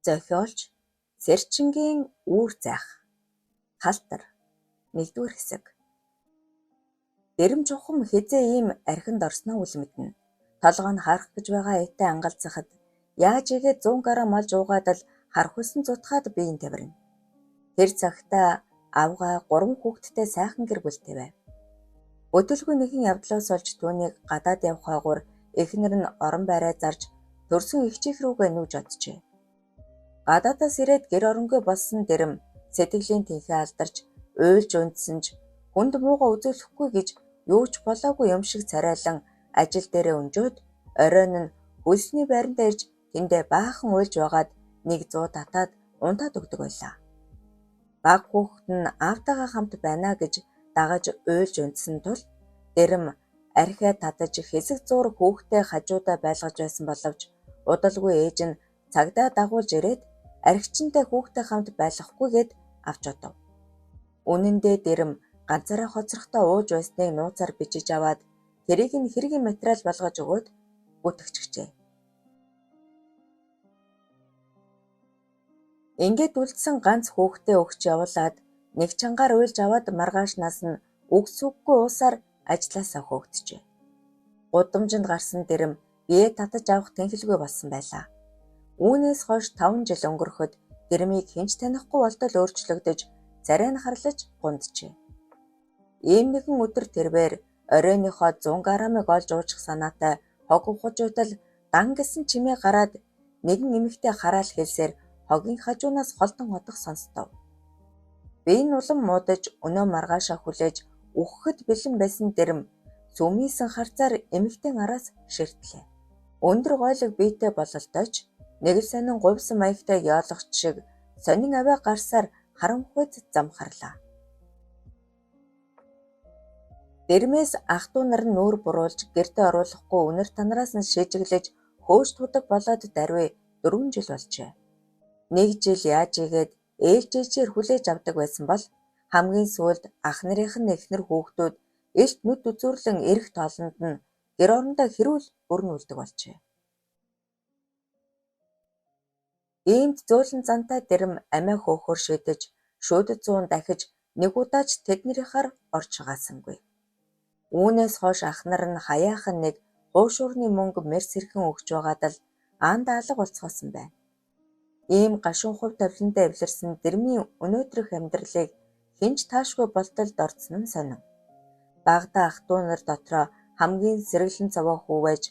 Зохиолч Сэрчингийн үүр зайх. Халтар 1-р хэсэг. Дэрэм чухам хэзээ ийм архинд орсноо үл мэднэ. Толгой нь харах гэж байгаа этэй ангалзахад яаж игээд 100 грамм олж уугаад л хархуйсан зутгаад биеийн тавирна. Тэр цагтаа авгаа 3 хүүхэдтэй сайхан гэр бүлтэй байв. Бүтэлгүй нэгэн явдлаас олж түүнийг гадаад явах хойгуур эхнэр нь орон байраа зарж төрсөн эгчийнх рүүгээ нүүж оджээ. Гадаадаас ирээд гэр оронгүй болсон Дэрэм сэтгэлийн тэнхээ алдарч уйлж унтсан ч хүнд муугаа үзүүлэхгүй гэж юу ч болоогүй юм шиг царайлан ажил дээрээ өнжөөд оройн нь хөлсний байрандаа ирж тэндээ баахан уйлж байгаад нэг 100 татаад унтаад өгдөг байлаа. Баг хүүхэд нь аавтайгаа хамт байна гэж дагаж уйлж унтсан тул Дэрэм архиа татаж хэсэг зуур хүүхдээ хажуудаа байлгаж байсан боловч удалгүй ээж нь цагдаа дагуулж ирээд архичинтай хүүхдээ хамт байлгахгүйгээд авч одов. Үнэн дээр Дэрэм ганцаараа хоцрохдоо ууж байсныг нууцаар бичиж аваад тэрийг нь хэргийн материал болгож өгөөд бүтгэчихжээ. Ингээд үлдсэн ганц хүүхдээ өгч явуулаад нэг чангаар уйлж аваад маргаашнаас нь үг сүггүй уусаар ажлаасаа хөөгдөжээ. Гудамжинд гарсан Дэрэм бие татаж авах тэнхэлгүй болсон байлаа. Үүнээс хойш 5 жил өнгөрөхөд Дэрмийг хэн ч танихгүй болтол өөрчлөгдөж царай нь харлаж гунджээ. Ийм нэгэн өдөр тэрбээр оройныхоо 100 граммыг олж уучих санаатай хог ухаж уйтал дан гэсэн чимээ гараад нэгэн эмэгтэй хараал хэлсээр хогийн хажуунаас холдон одох сонстов. Би нь улам муудаж өнөө маргаашаа хүлээж үхэхэд бэлэн байсан Дэрэм сүмийсэн харцаар эмэгтэйн араас ширтлээ. Өндөр гойлог биетэй бололтой ч нэг л сонин гувсан маягтай ёологч шиг сонин авиа гарсаар харанхуйд зам харлаа. Дэрмээс ах дүү нар нь нүүр буруулж гэртээ оруулахгүй үнэр танараас нь шижиглэж хөөж тудаг болоод даруй 4 жил болжээ. Нэг жил яаж игээд ээлжээчээр хүлээж авдаг байсан бол хамгийн сүүлд ах нарын нь эхнэр хүүхдүүд элт нүд үзүүрлэн эрэх тоолонд нь гэр орондоо хэрүүл өрнүүлдэг болжээ. Иймд зөөлөн зантай Дэрэм амиа хөөхөөр шийдэж шүд зуун дахиж нэг удаа ч тэднийхээр орж шагаасангүй. Үүнээс хойш ах нар нь хаяахан нэг хуушуурны мөнгө мэр сэрхэн өгч байгаад л анд алга болцгоосон байна. Ийм гашуун хувь тавилантай эвлэрсэн Дэрмийн өнөөдрөх амьдралыг хэн ч таашгүй болтол дордсон нь сонин. Багадаа ах дүү нар дотроо хамгийн сэргэлэн цовоо хүү байж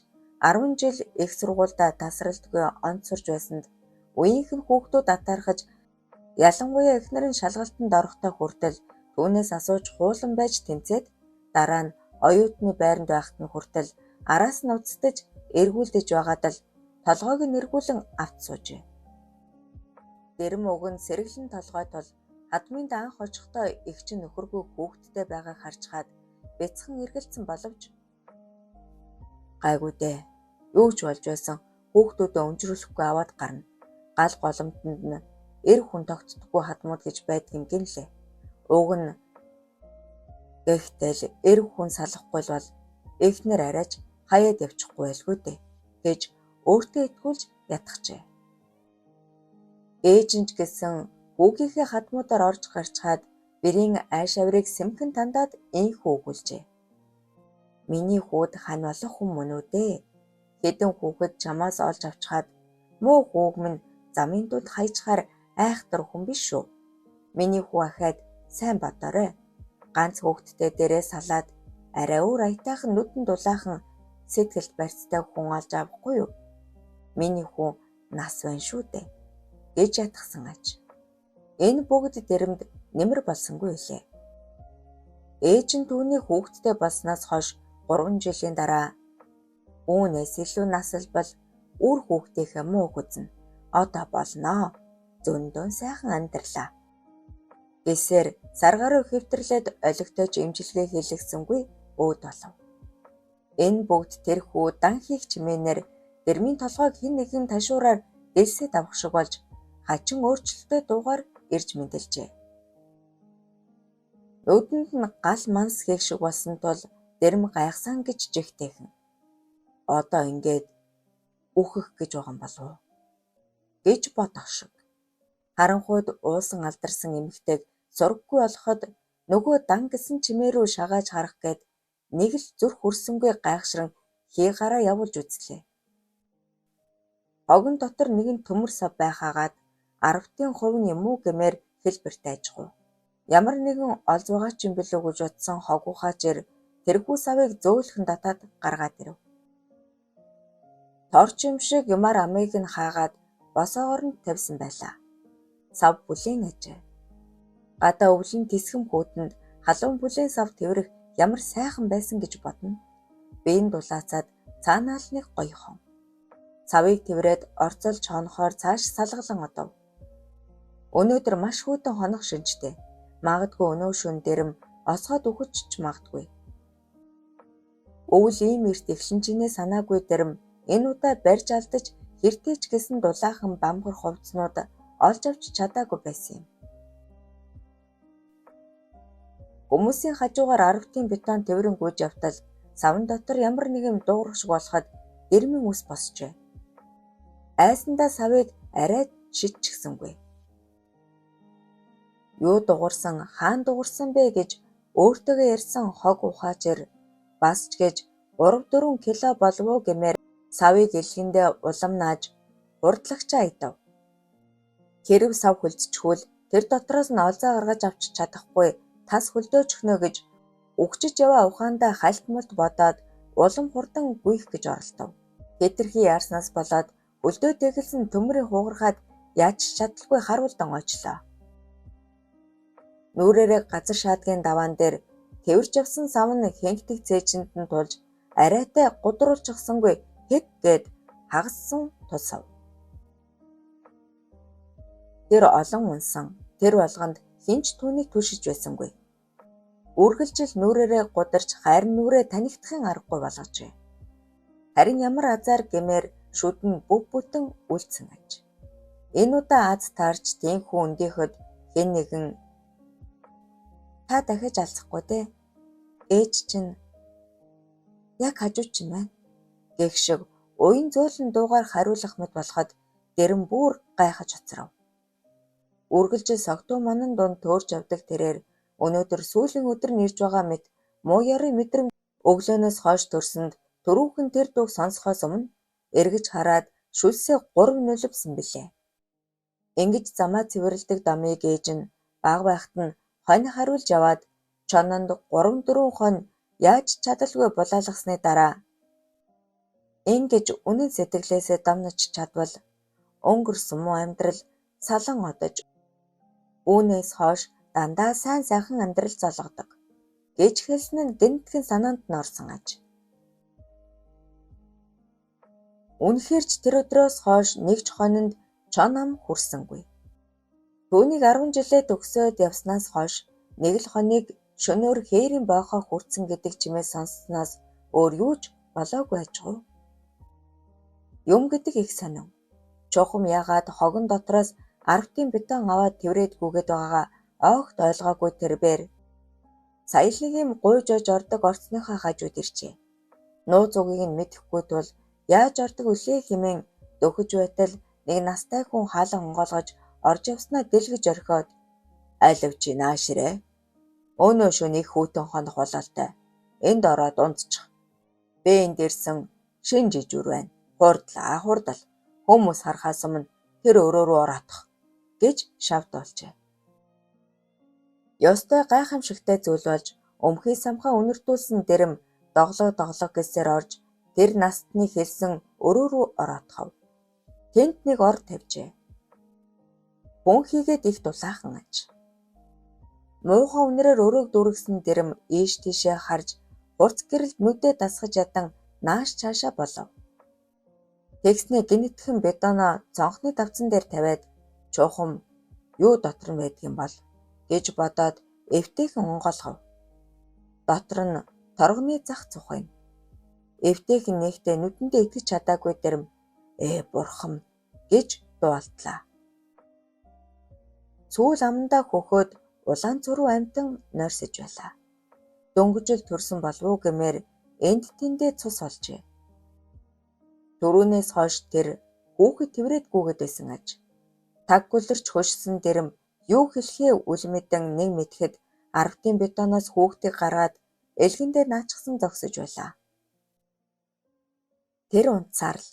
10 жил их сургуульдаа тасралтгүй онц сурч байсанд үеийнх нь хүүхдүүд атаархаж ялангуяа эхнэр нь шалгалтанд орохдоо хүртэл түүнээс асууж хуулан байж тэнцээд дараа нь оюутны байранд байхад нь хүртэл араас нь уцтаж эргүүлдэж байгаад л толгойг нь эргүүлэн авч суужээ. Дэрэм уг нь сэргэлэн толгой тул хадмынд анх очихдоо эгч нь нөхөргүй хүүхэдтэй байгааг харж хаад бяцхан эргэлзсэн боловч гайгүй дээ. Юу ч болж байсан хүүхдүүдээ өнжрүүлэхгүй аваад гарна. Гал голомтонд нь эр хүн тогтдоггүй хадмууд гэж байдаг юм гинлээ. Уг нь гэхдээ л эр хүн салахгүй л бол эхнэр арайч хаяад явчихгүй байлгүй дээ гэж өөртөө итгүүлж ятгахжээ. Ээж нь ч гэсэн хүүгийнхээ хадмуудаар орж гарчхаад бэрийн айш авирыг сэмхэн тандаад ийнхүү өгүүлжээ. Миний хүүд хань болох хүн мөн үү дээ. Хэдэн хүүхэд чамаас олж авчхаад муу хүүг минь замын дунд хайчхаар айхтар хүн биш шүү. Миний хүү ахиад сайн бодоорой. Ганц хүүхэдтэй дээрээ салаад арай өөр аятайхан нүдэн дулаахан сэтгэлд барьцтай хүн олж авахгүй юу? Миний хүү нас байна шүү дээ гэж ятгсан аж. Энэ бүгд Дэрэмд нэмэр болсонгүй билээ. Ээж нь түүний хүүхэдтэй болсноос хойш 3 жилийн дараа үүнээс илүү нас албал үр хүүхдийнхээ муу хүзнэ. Одоо болноо. Зөндөн сайхан амьдралаа. Гэсээр сар гаруй хэвтэрлээд олигтойч эмчилгээ хийлгэсэнгүй өөд болов. Энэ бүгд тэр хүү дан хийх чимээнээр Дэрмийн толгойг хэн нэгэн ташуураар дэлсээд авах шиг болж хачин өөрчлөлттэй дуугаар ирж мэндэлжээ. Нүдэнд нь гал манс хийх шиг болсон тул Дэрэм гайхсан гэж жигтэйхэн. Одоо ингээд үхэх гэж байгаа юм болов уу? гэж бодох шиг. Харанхуйд уусан алдарсан эмэгтэйг сураггүй болоход нөгөө дан гэсэн чимээ рүү шагааж харах гээд нэг л зүрх хүрсэнгүй гайхшран хий гараа явуулж үзлээ. Хогон дотор нэгэн төмөр сав байхаагаад 10% нь юм уу гэмээр хэлбэртэй ажгүй. Ямар нэгэн олз байгаа ч юм билүү гэж бодсон хог ухаач эр тэрхүү савыг зөөлхөн татаад гаргаад ирэв. Торч юм шиг юмар амыг нь хаагаад босоогоор нь тавьсан байлаа. Сав бүлээн ажээ. Гадаа өвлөн тэсгэм хүүтэнд халуун бүлээн сав тэврэх ямар сайхан байсан гэж бодно. Биеийн дулаацаад цаанаа л нэг гоёхон. Савыг тэврээд орцолж хонохоор цааш салгалан одов. Өнөөдөр маш хүйтэн хонох шинжтэй. Магадгүй өнөө шөнө дэрэм осгоод үхэж ч магадгүй. Өвөл ийм эрт эхлэн чинээ санаагүй дэрэм энэ удаа барьж алдаж хэртэй ч гэсэн дулаахан бамгар хувцснууд олж авч чадаагүй байсан юм. Хүмүүсийн хажуугаар 10-ын бетон тэврэн гүйж явтал саван дотор ямар нэгэн дуугарах шиг болоход дэрмийн үс босчээ. Айсандаа савыг арай шидчихсэнгүй. Юу дуурсан, хаан дуурсан бэ гэж өөртөөгөө ярьсан хог ухаач эр бас ч гэж 3-4 кило болов уу гэмээр савыг элгэндээ улам нааж хурдлагчаа идв. Хэрэв сав хөлдчихвөл тэр дотроос нь олзоо гаргаж авч чадахгүй тас хөлдөөчихнө гэж үхчиж яваа ухаандаа хальт мулт бодоод улам хурдан гүйх гэж оролдов. Хэтэрхий яарснаас болоод хөлдөө тэгэлсэн төмөрийн хугархаад яаж ч чадалгүй харуулдан ойчлоо. Нүрээрээ газар шаадгийн даваан дээр тэвэрч явсан сав нь хэнхтэг цээжинд нь тулж арайтай гудруулчихсангүй хэд гээд хагассан тусав. Тэр олон унсан. Тэр болгонд хэн ч түүнийг түшиж байсангүй. Үргэлжил нүрээрээ гударч хайр нүрээ танигдахын аргагүй болгожээ. Харин ямар азар гэмээр шүд нь бүв бүтэн үлдсэн аж. Энэ удаа аз таарч тэнхүү өндийнхөд хэн нэгэн та дахиж алзахгүй дээ. Ээж чинь яг хажуу чинь байна гэх шиг уян зөөлөн дуугаар хариулах мэт болоход дэрэм бүр гайхаж хоцров. Үргэлжил согтуу манан дунд төөрч явдаг тэрээр өнөөдөр сүүлийн өдөр нь ирж байгаа мэт муу ёрын мэдрэмж өглөөнөөс хойш төрсөнд түрүүхэн тэр дууг сонсохоос өмнө эргэж хараад шүлсээ 3 нулимсан билээ. Ингэж замаа цэвэрлэдэг домыг ээж нь бага байхад нь хонь хариулж яваад чононд 3-4 хонь яаж ч чадалгүй булаалгасны дараа ингэж үнэн сэтгэлээсээ домнож чадвал өнгөрсөн муу амьдрал салан одож үүнээс хойш дандаа сайн сайхан амьдрал золгодог гэж хэлсэн нь гэнэтхэн санаанд нь орсон аж. Үнэхээр ч тэр өдрөөс хойш нэг ч хонинд чон ам хүрсэнгүй. Түүнийг 10 жилээ төгсөөд явснаас хойш нэг л хоныг шөнөөр хээрийн боохоо хүртсэн гэдэг чимээ сонссоноос өөр юу ч болоогүй аж гоо. Юм гэдэг их сонин. Чухам яагаад хогон дотроос 10-ын бетон аваад тэврээд гүгээд байгаагаа огт ойлгоогүй тэрбээр сая л нэг юм гуйж ож ордог орцныхоо хажууд иржээ. Нууц үгийг нь мэдэхгүй тул яаж ордог вүлээ хэмээн дөхөж байтал нэг настай хүн хаалга онгойлгож орж явснаа дэлгэж орхиод алив чи нааширээ. Өнөө шөнө их хүйтэн хонох бололтой. Энд ороод унтчих. Би энд ирсэн шинэ жижүүр байна. Хурдлаа хурдал. Хүмүүс харахаас өмнө тэр өрөө рүү ороодох гэж шавдуулжээ. Ёстой гайхамшигтай зүйл болж өмхий самхаа үнэртүүлсэн дэрэм доглоо доглоо гэсээр орж тэр настны хэлсэн өрөө рүү ороодохов. Тэнд нэг ор тавьжээ. Хүн хийгээд их дулаахан аж. Муухай үнрээр өрөөг дүүргэсэн дэрэм ийш тийшээ харж хурц гэрэлд нүдээ дасгаж ядан нааш цаашаа болов. Тэгснээ гэнэтхэн бетоно цонхны тавцан дээр тавиад чухам юу дотор нь байдгийн бол гэж бодоод эвтэйхэн онгойлгов. Дотор нь торгоны зах цух юм. Эвтэйхэн нээхдээ нүдэндээ итгэж чадаагүй дэрэм "Ээ бурхан" гэж дуу алдлаа. Сүүл амандаа хөхөөд улаан цөрүү амьтан нойрсож байлаа. Дөнгөжл төрсөн болов уу гэмээр энд тэндээ цус олжээ. Түрүүнээс хойш тэр хүүхэд тэврээд гүгээд байсан аж. Таг гөлөрч хөшсөн Дэрэм юу хэлэхээ үл мэдэн нэг мэдэхэд арвтын бетоноос хүүхдийг гаргаад элгэн дээр наачихсан зогсож байлаа. Тэр унтсаар л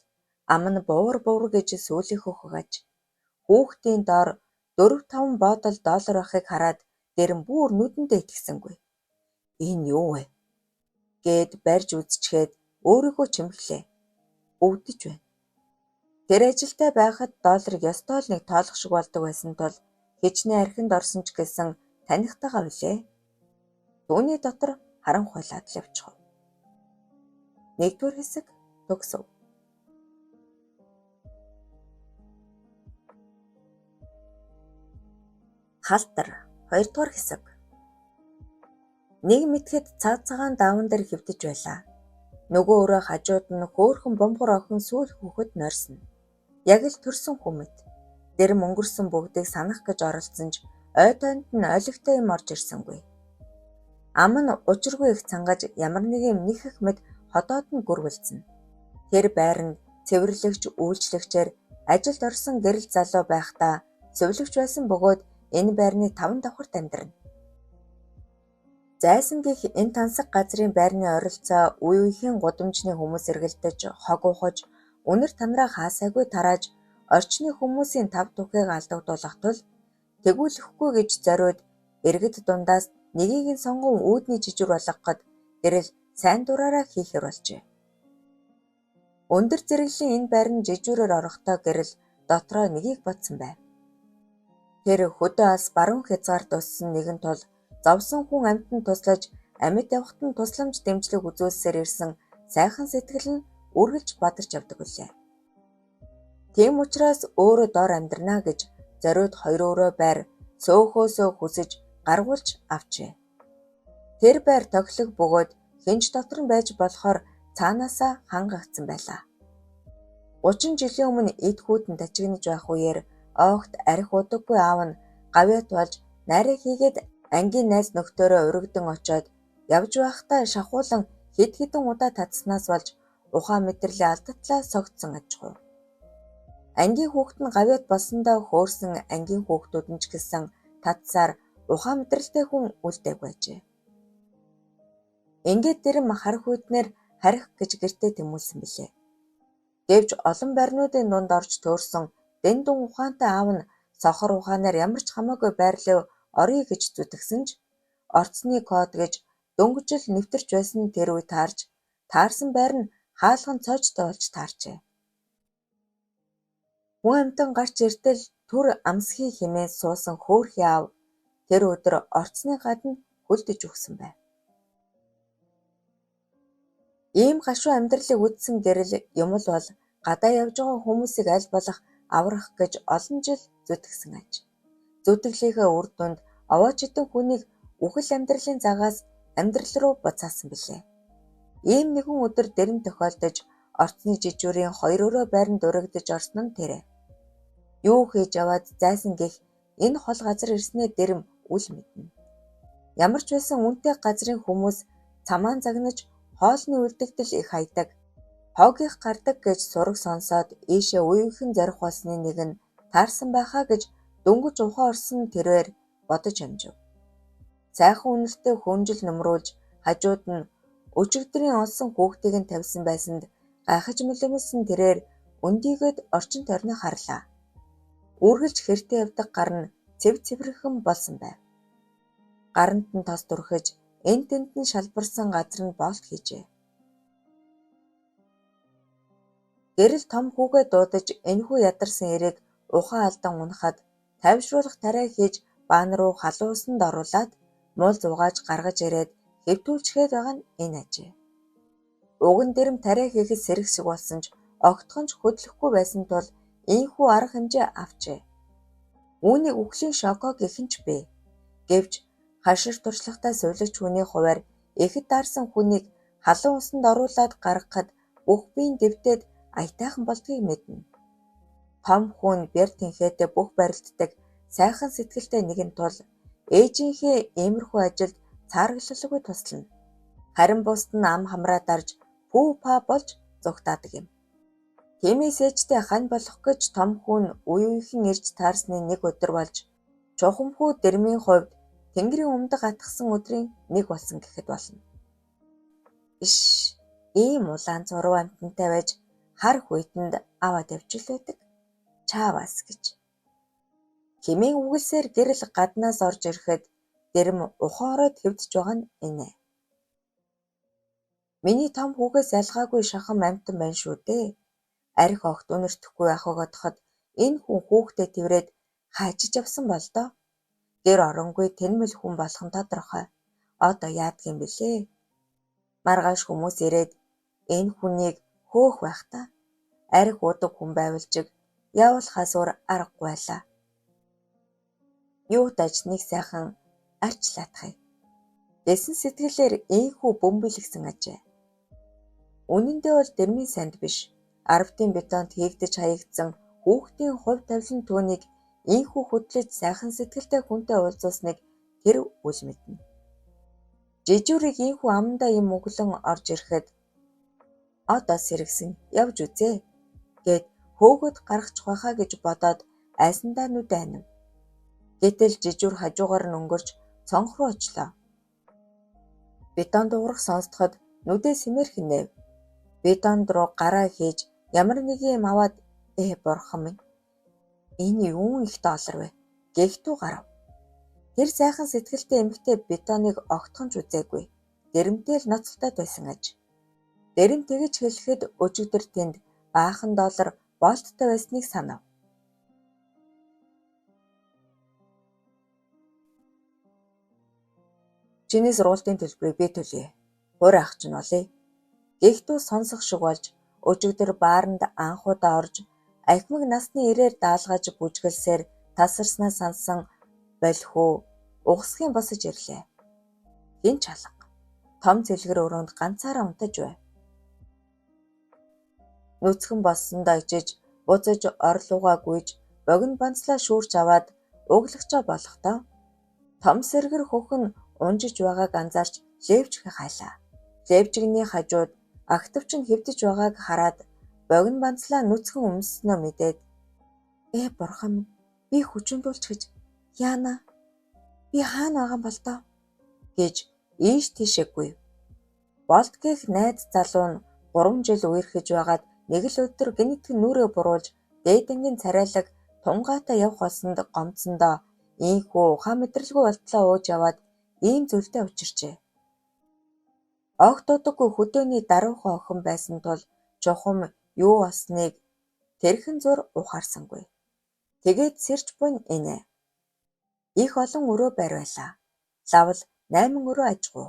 ам нь буур буур гэж сүүлийнхөө хугаж хүүхдийн доор 4-5 боодол доллар байхыг хараад Дэрэм бүр нүдэндээ итгэсэнгүй. Энэ юу вэ? Гээд барьж үзчихээд өөрийгөө чимхлээ. Өвдөж байна. Тэр ажилтай байхад долларыг ёстой л нэг тоолох шиг болдог байсан тул хичнээн архинд орсон ч гэсэн танихтайгаа билээ. Түүний дотор харанхуйлаад л явчихав. Нэгдүгээр хэсэг төгсөв. Халтар хоёрдугаар хэсэг. Нэг мэтгэд цаг цагаан даван дээр хэвтэж байлаа. Нөгөө өрөө хажууд нь хөөрхөн бомгор охин сүүл хүүхэд нойрсон. Яг л төрсөн хүмүүд. Дэрэм өнгөрсөн бүгдийг санах гэж оролдсон ч ой тойнд нь олигтой юм орж ирсэнгүй. Ам нь учиргүй их цангаж ямар нэгэн нэхэх мэт ходоод нь гүрвэлцэнэ. Тэр байранд цэвэрлэгч, үйлчлэгчээр ажилд орсон гэрэл залуу байхдаа сувилагч байсан бөгөөд энэ байрны 5 давхарт амьдарна. Зайсан гэх энэ тансаг газрын байрны ойролцоо үе үеийн гудамжны хүмүүс эргэлдэж, хог ухаж, үнэр танараа хаасайгүй тарааж, орчны хүмүүсийн тав тухыг алдагдуулах тул тэгүүлэхгүй гэж зориуд иргэд дундаас нэгийг нь сонгон үүдний жижиг болгоход гэрэл сайн дураараа хийхээр болжээ. Өндөр зэрэглэлийн энэ байр нь жижүүрээр орохдоо гэрэл дотроо нэгийг бодсон байв. Тэр хөдөө алс баруун хязгаарт өссөн нэгэн тул зовсон хүн амьтанд туслаж амьд явахад нь тусламж дэмжлэг үзүүлсээр ирсэн сайхан сэтгэл нь үргэлж бадарч явдаг билээ. Тийм учраас өөрөө дор амьдрнаа гэж зориуд хоёр өрөө байр сөөхөөсөө хүсэж гаргуулж авчээ. Тэр байр тохилог бөгөөд хэн ч дотор нь байж болохоор цаанаасаа хангагдсан байлаа. 30 жилийн өмнө эд хүйтэн тачигнаж байх үеэр огт архи удаггүй аав нь гавьяат болж найраа хийгээд ангийн найз нөхдөөрөө урагдан очоод явж байхдаа шахуулан хэд хэдэн удаа татснаас болж ухаан мэдрэлийн алдатлаа согтсон аж ахуй. Ангийн хүүхэд нь гавьяат болсондоо хөөрсөн ангийн хүүхдүүд нь ч гэсэн татсаар ухаан мэдрэлтэй хүн үлдээгүй ажээ. Ингээд Дэрэм хар хүйтнээр харих гэж гэртээ тэмүүлсэн билээ. Гэвч олон баринуудын дунд орж төөрсөн дэндүү ухаантай аав нь сохор ухаанаар ямар ч хамаагүй байрлав оръё гэж зүтгэсэн ч орцны код гэж дөнгөжл нэвтэрч байсан тэр үе таарч таарсан байр нь хаалган цоожтой болж таарчээ. Хүн амьтан гарч иртэл түр амсхий хэмээн суусан хөөрхий аав тэр өдөр орцны гадна хөлдөж үхсэн байв. Ийм гашуун амьдралыг үзсэн гэрэл юм л бол гадаа явж байгаа хүмүүсийг аль болох аврах гэж олон жил зүтгэсэн аж. Зүтгэлийнхээ үр дүнд овооч хэдэн хүнийг үхэл амьдралын цагаас амьдрал руу буцаасан билээ. Ийм нэгэн өдөр Дэрэм тохиолдож орцны жижүүрийн хоёр өрөө байранд урагдаж орсон нь тэрэ. Юу хийж яваад зайсан гэх энэ хол газар ирснээ Дэрэм үл мэднэ. Ямар ч байсан үнэтэй газрын хүмүүс цамаан загнаж хоолны үлдэгдэл их хайдаг, хог их гардаг гэж сураг сонсоод ийшээ үеийнхэн зорих болсны нэг нь таарсан байхаа гэж дөнгөж ухаан орсон тэрээр бодож амжив. Сайхан үнэртэй хөнжил нөмрүүлж хажууд нь өчигдрийн олсон хүүхдийг нь тавьсан байсанд гайхаж мэлэмсэн тэрээр өндийгөөд орчин тойрноо харлаа. Үргэлж хэртэ явдаг гар нь цэв цэвэрхэн болсон байв. Гаранд нь тос түрхэж энэ тэнд нь шалбарсан газар нь боолт хийжээ. Гэрэл том хүүгээ дуудаж энэхүү ядарсан эрийг ухаан алдан унахад тайвшруулах тариа хийж баан руу халуун усанд оруулаад мул зугааж гаргаж ирээд хэвтүүлчихэд байгаа нь энэ ажээ. Уг нь Дэрэм тариа хийхэд сэрэг шиг болсон ч огтхон ч хөдлөхгүй байсан тул ийнхүү арга хэмжээ авчээ. Үүнийг үхлийн шоко гэх нь ч бэ. Гэвч хашир туршлагатай сувилагч хүний хувиар ихэд даарсан хүнийг халуун усанд оруулаад гаргахад бүх биеийн дэвтээд аятайхан болдгийг мэднэ. Том хүн бэр тэнхээтэй бүх барилддаг сайхан сэтгэлтэй нэгэн тул ээжийнхээ иймэрхүү ажилд цааргалалгүй туслана. Харин бусд нь ам хамраа дарж пүү па болж зугтаадаг юм. Тиймээс ээжтэй хань болох гэж том хүн үе үеийнхэн ирж таарсны нэг өдөр болж чухамхүү дэрмийн хувьд тэнгэрийн умдаг атгасан өдрийн нэг болсон гэхэд болно. Иш ийм улаан зуруу амьтантай байж хар хүйтэнд аваад явж л байдаг. Чаавас гэж. Хэмээн үгэлсээр гэрэл гаднаас орж ирэхэд дэрэм ухаан ороод хэвдэж байгаа нь инэ. Миний том хүүгээс ялгаагүй шахам амьтан байна шүү дээ. Арх огт үнэртэхгүй ахыг одоход энэ хүн хүүхдээ тэврээд хайчиж явсан бол доо. Гэр оронгүй тэнмэл хүн болох нь тодорхой. Одоо яадаг юм бэлээ? Маргааш хүмүүс ирээд энэ хүнийг хөөх байх та. Арх уудаг хүн байвал чиг явуулахаас өөр аргагүй байлаа. Юу даж нэг сайхан арчлаатах юм. Гэсэн сэтгэлээр ийнхүү бөмбөлгсөн ажээ. Үнэндээ бол дэрмийн санд биш. Арвтын бетонд хийгдэж хаягдсан хүүхдийн хувь тавилан түүнийг ийнхүү хөдлөж сайхан сэтгэлтэй хүнтэй уулзуулсныг тэр үл мэднэ. Жижүүрийг ийнхүү амандаа юм өглөн орж ирэхэд одоо сэргсэн явж үзээ гэд хөөгөөд гаргачих байхаа гэж бодоод айсандаа нүдэ анив. Гэтэл жижүүр хажуугаар нь өнгөрч цонх руу очлоо. Бетон дуугарах сонсдоход нүдээ сэмэрхэн нэв. Бетонд руу гараа хийж ямар нэгэн юм аваад бурхан минь энэ юун их доллар вэ гэгтүү гарав. Тэр сайхан сэтгэлтэй эмэгтэй бетоныг огтхон ч үзээгүй. Дэрэмтэй л ноцолдоод байсан аж. Дэрэм тэгэж хэлэхэд өчигдөр тэнд баахан доллар болттой байсныг санав. Чиний сургуулийн төлбөрийг би төлье. Хуур ах чинь болъё. Гэгтүү сонсох шиг болж өчигдөр бааранд анхудаа орж ахимаг насны ирээр даалгаж бүжгэлсээр тасарснаа сансан болхио угсхийн босож ирлээ. Хэн ч алга. Том цэлгэр өрөөнд ганцаараа унтаж байв. Нүцгэн боссондоо ичиж буцаж орлуугаа гүйж богино банцлаа шүүрч аваад углагчаа болохдоо том сэргэр хөхөн унжиж байгааг анзаарч левчгээ хайлаа. Левчгний хажууд агтавч нь хэвдэж байгааг хараад богино банцлаа нүцгэн өмсснөө мэдээд бурхан минь би хүчиндүүлч гэж яана би хаана байгаа юм бол доо гэж ийш тийшээгүй. Болд гэх найз залуу нь 3 жил үерхэж байгаад нэг л өдөр гэнэтхэн нүрээ буруулж дээдэнгийн царайлаг тунгаатай явх болсонд гомдсондоо ийнхүү ухаан мэдрэлгүй болтлоо ууж яваад ийм зүйлтэй учирчээ. Огт удаггүй хөдөөний даруухан охин байсан тул чухам юу болсныг тэрхэн зур ухаарсангүй. Тэгээд сэрч буйн инэ. Их олон өрөө байр байлаа. Лавл 8 өрөө ажгуу.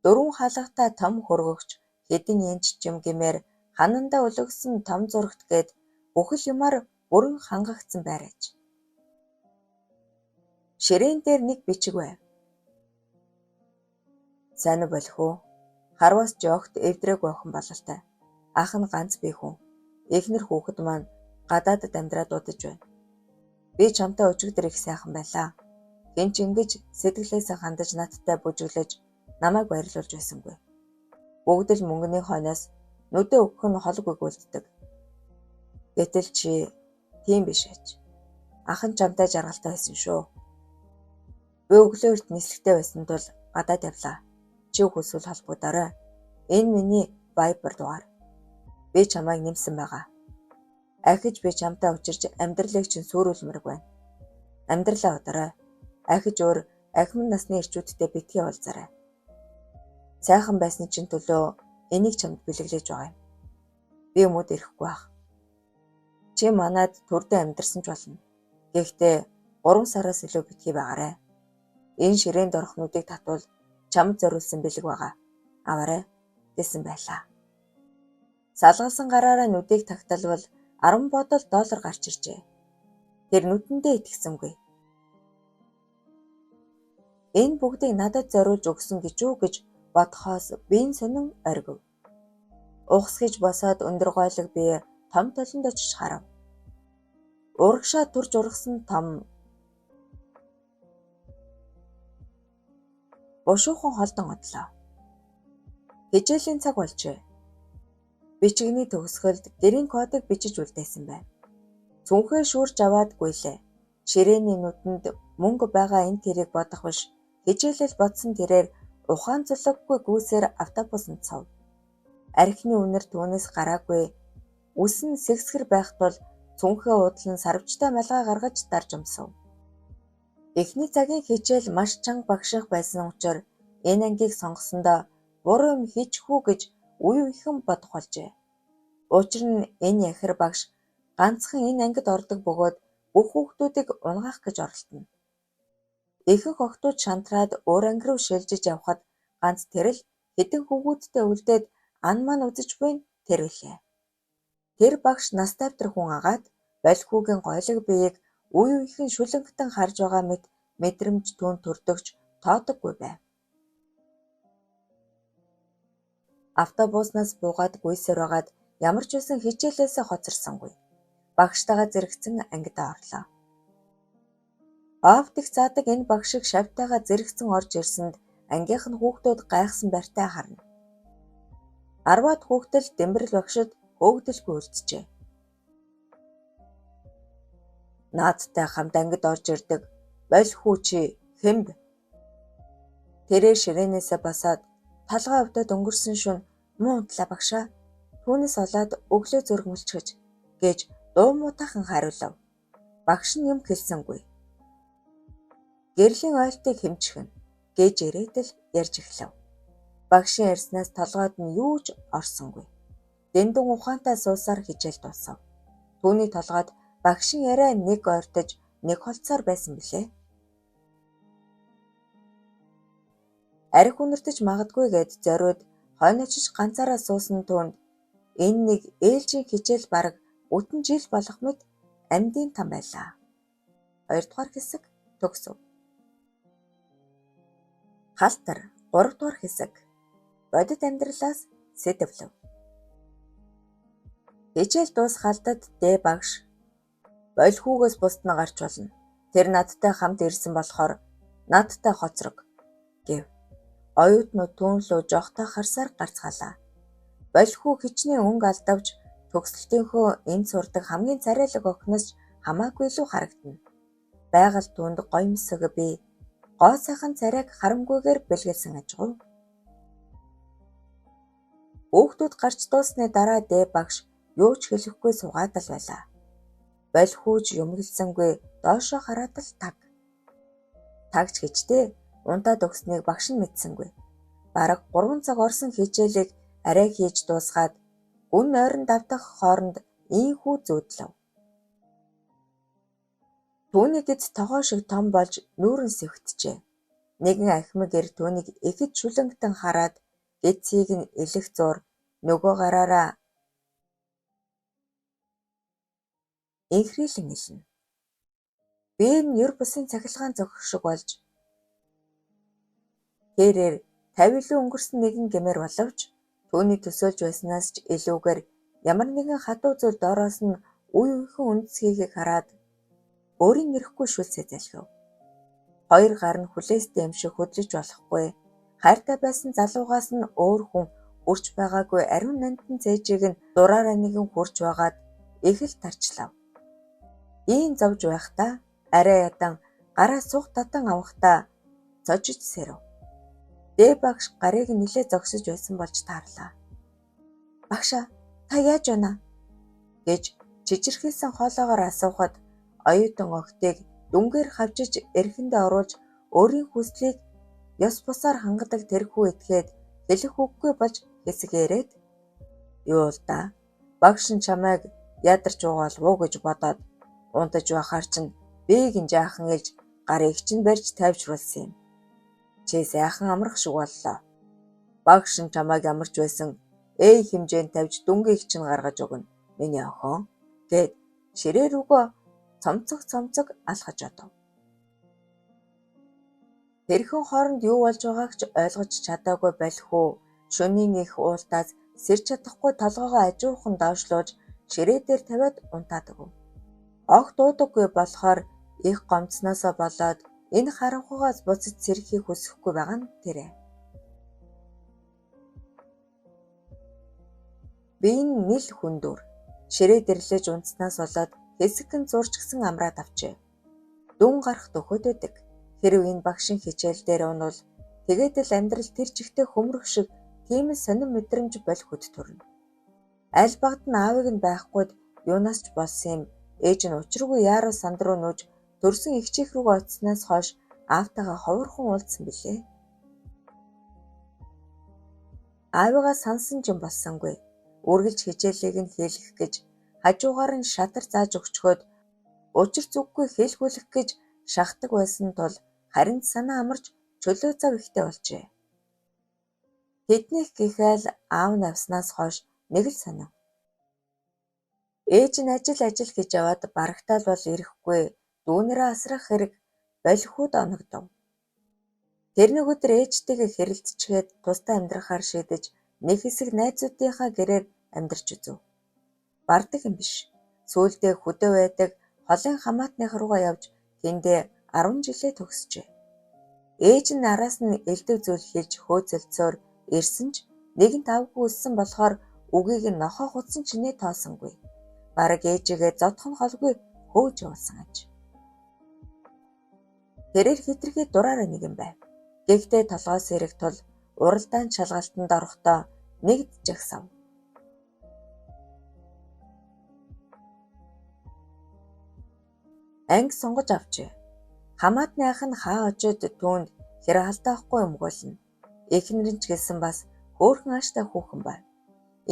4 хаалгатай том хөргөгч хэдэн янжчим гэмээр ханандаа өлгөсөн том зурагт гээд бүхэл юмар бүрэн хангагдсан байр аж. Ширээн дээр нэг бичиг байв. Сайн уу болох уу? Харвас ч огт эвдрээгүй охин бололтой. Ах нь ганц бие хүн. Эхнэр хүүхэд маань гадаадад амьдраад удаж байна. Би чамтай өчигдөр их сайхан байлаа. Хэн ч ингэж сэтгэлээсээ хандаж надтай бүжиглэж намайг баярлуулж байсангүй. Бүгд л мөнгөний хойноос нүдэ өгөх нь холгүй гүйлддэг. Гэтэл чи тийм биш аж. Ах нь чамтай жаргалтай байсан шүү. Би өглөө эрт нислэгтэй байсан тул гадаад явлаа. Чи хүсвэл холбогдоорой. Энэ миний Viber дугаар. Би чамайг нэмсэн байгаа. Ахиж би чамтай учирч амьдралыг чинь сүрүүлмэрэг байна. Амьдралаа бодоорой. Ахиж өөр ахимаг насны эрчүүдтэй битгий уулзаарай. Сайхан байсны чинь төлөө энийг чамд бэлэглэж байгаа юм. Би өмд ирэхгүй байх. Чи манад төрдөө амьдарсан ч болно. Гэхдээ 3 сараас илүү битгий байгаарай. Энэ ширээнд орох нүдийг татвал чамд зориулсан бэлэг байгаа. Аваарай гэсэн байлаа. Салгалсан гараараа нүдийг тагталвал 10 бодол доллар гарч иржээ. Тэр нүдэндээ итгэсэнгүй. Энэ бүгдийг надад зориулж өгсөн гэж үү гэж бодхоос биеийн сонин оргив. Ухсгэж босоод өндөр гойлог бие том толонд очиж харав. Урагшаа турж ургасан том бушуухан холдон одлоо. Хичээлийн цаг болжээ. Бичгэний төгсгөлд гэрийн кодыг бичиж үлдээсэн байв. Цүнхээ шүүрч аваад гүйлээ. Ширээний нүдэнд мөнгө байгаа энэ тэрийг бодох биш, хичээлэл бодсон тэрээр ухаан зулггүй гүйсээр автобусанд суув. Архины үнэр түүнээс гараагүй. Үс нь сэгсгэр байх тул цүнхээ уудлан сарвчтай малгай гаргаж дарж өмсөв. Эхний цагийн хичээл маш чанга багших байсан учир энэ ангийг сонгосондоо буруу юм хийчихүү гэж үе үехэн бодох болжээ. Учир нь энэ яхир багш ганцхан энэ ангид ордог бөгөөд бүх хүүхдүүдийг унгаах гэж оролдоно. Ихэнх охидууд шантраад өөр анги руу шилжиж явхад ганц тэр л хэдэн хүүгүүдтэй үлдээд ан ман үзэж буй нь тэр билээ. Тэр багш нас тайвтар хүн агаад болхүүгийн гойлог биеийг үе үехэн шүлэнгэтэн харж байгаа мэт мэдрэмж түүнд төрдөг ч тоодоггүй байв. Автобуснаас буугаад гүйсээр байгаад ямар ч байсан хичээлээсээ хоцорсонгүй. Багштайгаа зэрэгцэн ангидаа орлоо. Оптик заадаг энэ багшиг шавьтайгаа зэрэгцэн орж ирсэнд ангийнх нь хүүхдүүд гайхсан байртай харна. 10-аад хүүхдэл Дэмбэрэл багшид хөөгдөлгүй үлджээ. Наадтай хамт ангид орж ирдэг болхүү чи хэмб. Тэрээр ширээнээсээ босоод толгой өвдөд өнгөрсөн шөнө муу унтлаа багшаа. Түүнээс болоод өглөө зөргмөлчихөж гэж дуу муутайхан хариулав. Багш нь юм хэлсэнгүй. Гэрлийн ойлтыг хэмжихэн гэж ирээд л ярьж эхлэв. Багшийн ярьснаас толгойд нь юу ч орсонгүй. Дэндэн ухаантай суусаар хичээл дуусав. Түүний толгойд багшийн яриа нэг ойртож нэг холцоор байсан билээ. Арх үнэртэж магадгүй гэд зориуд хойно очиж ганцаараа суусан түүнд энэ нэг ээлжийн хичээл бараг бүтэн жил болох мэт амьдын там байлаа. 2 дугаар хэсэг төгсөв. Халтар 3 дугаар хэсэг. Бодит амьдралаас сэдэвлэв. Хичээл дуусхалдад Д багш болхүүгээс бусд нь гарч болно. Тэр надтай хамт ирсэн болохоор надтай хоцрог гэв. Оюутнууд түүн лүү жогтой харсаар гарцгаалаа. Болхүү хичнээн өнгө алдавч төгсөлтийнхөө энд сурдаг хамгийн царайлаг охиноос ч хамаагүй илүү харагдана. Байгаль түүнд гоёмсог бий, гоо сайхан царайг харамгүйгээр бэлгэлсэн аж гуй. Хүүхдүүд гарч дууссаны дараа Д багш юу ч хэлэхгүй суугаад л байлаа. Болхүүж юм хэлсэнгүй доошоо хараад л таг. Тагч гэжтэй унтаад өгснийг багш нь мэдсэнгүй. Бараг 3 цаг орсон хичээлийг арай хийж дуусгаад гүн нойрон давтах хооронд ийнхүү зүүдлэв. Түүний гэц тогоо шиг том болж нүүрэн сэвхтжээ. Нэгэн ахмаг эр түүнийг ихэд шүлэнгэтэн хараад гэцийг нь элэх зуур нөгөө гараараа инхрийлэн элнэ. Бие нь ер бусын цахилгаан зохих шиг болж тэрээр 50 илүү өнгөрсөн нэгэн гэмээр боловч түүний төсөөлж байснаас ч илүүгээр ямар нэгэн хатуу зүйл доороос нь үе үехэн үндэсхийхийг хараад өөрийн эрэхгүй шүлсээ залхив. Хоёр гар нь хүлээстэй юм шиг хөдлөж болохгүй. Хайртай байсан залуугаас нь өөр хүн үрч байгаагүй ариун нандин цээжийг нь дураараа нэгэн хурж байгаад их л тарчлав. Ийн зовж байхдаа арай ядан гараа сух татан авахдаа цожиж сэрэв. Дэ багш гарыг нилээ зогсож байсан болж таарлаа. Багшаа та яаж байна гэж чичирхийлсэн хоолоогоор асуухад оюутан охидыг дүнгээр хавчиж эрхэндээ оруулж өөрийн хүслийг ёс бусаар хангадаг тэрхүү этгээд хэлэх үггүй болж хэсгээрээд юу л да багш нь чамайг ядарч угаалав уу гэж бодоод унтаж байхаар чинь бийг нь жаахан илж гарыг чинь барьж тайвшруулсан юм. Чи сайхан амрах шиг боллоо. Багш нь чамайг амарч байсан эй хэмжээнд тавьж дүнгийг чинь гаргаж өгнө. Миний охин гэд ширээ рүүгөө цомцог цомцог алхаж одов. Тэрхэн хооронд юу болж байгааг ч ойлгож чадаагүй болхүү шөнийн их уултаас сэрч чадахгүй толгойгоо ажуухан доошлуулж ширээ дээр тавиад унтаад өгөв. Огт уудаггүй болохоор их гомдсноосоо болоод энэ харанхуйгаас буцаж сэрэхийг хүсэхгүй байгаа нь тэрэ. Бие нь нил хүндүр. Ширээ дэрлэж унтснаас болоод хэсэгхэн зурч гисэн амраад авчээ. Дүн гарах дөхөд байдаг. Хэрв энэ багшийн хичээл дээр унвал тэгээд л амьдрал тэр чигтээ хөмрөх шиг тийм л сонин мэдрэмж боль хөд төрнө. Аль багад нь аавыг нь байхгүйд юунаас ч болсон юм ээж нь учиргүй яарал санд руу нүүж төрсөн эгчийнх рүүгээ очсоноос хойш аавтайгаа ховорхон уулзсан билээ. Аавыгаа санасан ч юм болсонгүй. Үргэлж хичээлийг нь хийлгэх гэж хажуугаар нь шатар зааж өгчхөөд учир зүггүй хэлхүүлэх гэж шахдаг байсан тул харин санаа амарч чөлөө зав ихтэй болжээ. Тэднийх гэхэл аав нь авснаас хойш нэг л санав. Ээж нь ажил ажил гэж яваад барагтаал бол ирэхгүй дүүнэрээ асрах хэрэг болихуд оногдов. Тэр нэг өдөр ээжтэйгээ хэрэлдчихээд тусдаа амьдрахаар шийдэж нэг хэсэг найзуудынхаа гэрээр амьдарч үзэв. Бардаг юм биш. Сүүлдээ хөдөө байдаг холын хамаатных руугаа явж тэндээ 10 жилээ төгсжээ. Ээж нь араас нь элдэв зүйл хэлж хөөцөлдсөөр ирсэн ч нэгэнт авгүй өссөн болохоор үгийг нь нохой худсан чинээ тоосонгүй. Бараг ээжигээ зодох нь холгүй хөөж явуулсан аж. Тэрээр хэтэрхий дураараа нэг юм байв. Гэхдээ толгой сэрэг тул уралдаан шалгалтанд орохдоо нэгд жагсав. Анги сонгож авчээ. Хамаатны ах нь хаа очоод түүнд хэр алдаахгүй өмгөөлнө. Эхнэр нь ч гэсэн бас хөөрхөн ааштай хүүхэн байв.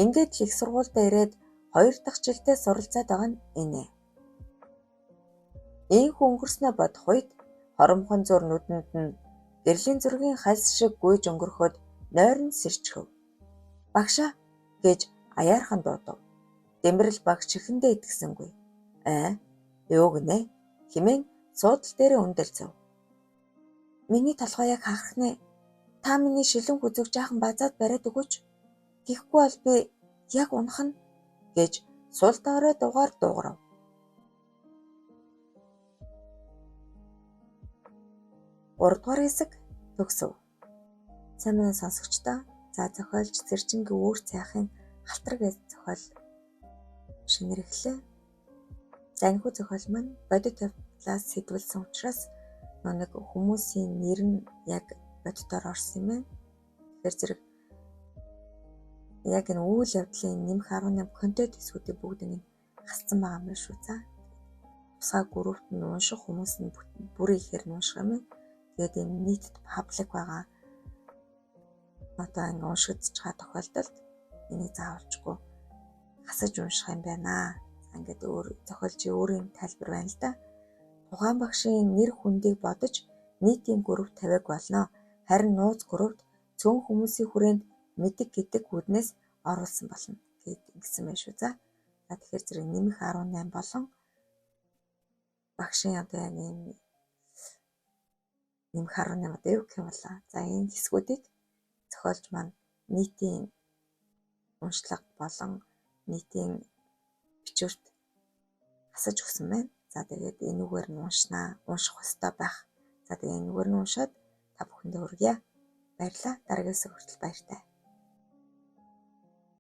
Ингээд л их сургуульдаа ирээд 2 дахь жилдээ суралцаад байгаа нь инээ. Ийхүү өнгөрснөө бодох үед хоромхон зур нүдэнд нь гэрлийн зургийн хальс шиг гүйж өнгөрөхөд нойрон сэрчхэв. Багшаа гэж аяархан дуудав. Дэмрэл багш чихэндээ итгэсэнгүй. Аа, юу гинэ? Хэмээн суудал дээрээ өндөлцөв. Миний толгой яг хахах нэ. Та миний шилэн хүзүүг жаахан базаад бариад өгөөч. Тэгэхгүй бол би яг унах нь гэж сул доорой дугаар дуугарав. Гуравдугаар хэсэг төгсөв. Сайн байна сонсогчдоо. За зохиолч Цэрчингийн үүр цайхын халтар гэж зохиол шинээр эхлэв. За энэхүү зохиол маань бодит явдлаас сэтвэлсэн учраас нэг хүмүүсийн нэр нь яг бодитоор орсон юм байна. Тэгэхээр зэрэг яг энэ үйл явдлын нэмэх 18 контент хэсгүүдийг бүгд ингэ хасцсан байгаа юм байна шүү. За тусгай группт нь унших хүмүүс нь бүр ихээр нь унших юм байна. Тэгээд энэ нийтэд паблик байгаа одоо ингэ уншигдчих байгаа тохиолдолд энийг заавалчгүй хасаж унших юм байна. За ингээд өөр зохиолчийн өөрийн тайлбар байна л да. Тухайн багшийн нэр хүндийг бодож нийтийн групп тавиаг болно. Харин нууц группт цөөн хүмүүсийн хүрээнд мэдэг гэдэг үүднээс оруулсан болно гэд ингэсэн байх шүү. За тэгэхээр зэрэг нэмэх 18 болон багшийн одоо яг ийм нэмэх 18 одоо юу гэх юм болоо. За энэ хэсгүүдийг зохиолч маань нийтийн уншлага болон нийтийн бичвэрт хасаж өгсөн байна. За тэгээд энүүгээр нь уншнаа, унших ёстой байх. За тэгээд энүүгээр нь уншаад та бүхэндээ хүргье. Баярлалаа. Дараагийн хэсэг хүртэл баяртай.